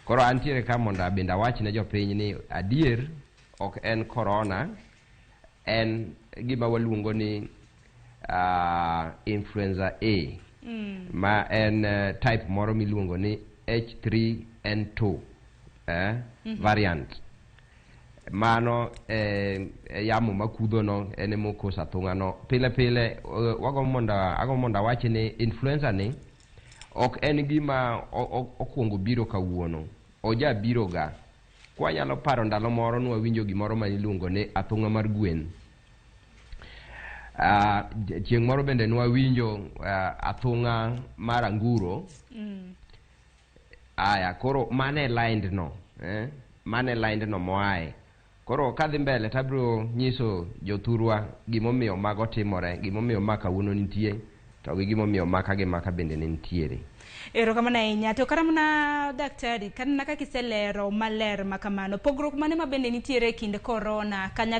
Koro antiere ka mondo bende awach ne jopiny ni adier ok en corona, en gima waluongo ni influenza A ma en type moro miluongo ni H3N2 variant. Mano yamo makudho no en ema okoso athung'a no. Pile pile wagombo mondo agombo mondo awach ni influenza ni ok en gima okwongo biro kawuono. Oja biro ga. Kwanyalo paro ndalo moro nwawinjo gimoro ma iluongo ni athung'a mar gwen. Chieng' moro bende nwawinjo athung'a mar anguro. Aya, koro mano e line no, eh? Mano e line no moae. Koro kadhi mbele tabiro nyiso jothurwa gimomiyo mago timore, gimomiyo ma kawuono nitie, to gi gimomiyo maka gi maka bende ne nitiere. Erokamano ahinya. To kata mana daktari, kata mana kaka iselero maler ma kamano, pogruok mane ma bende nitiere e kind corona kanyakla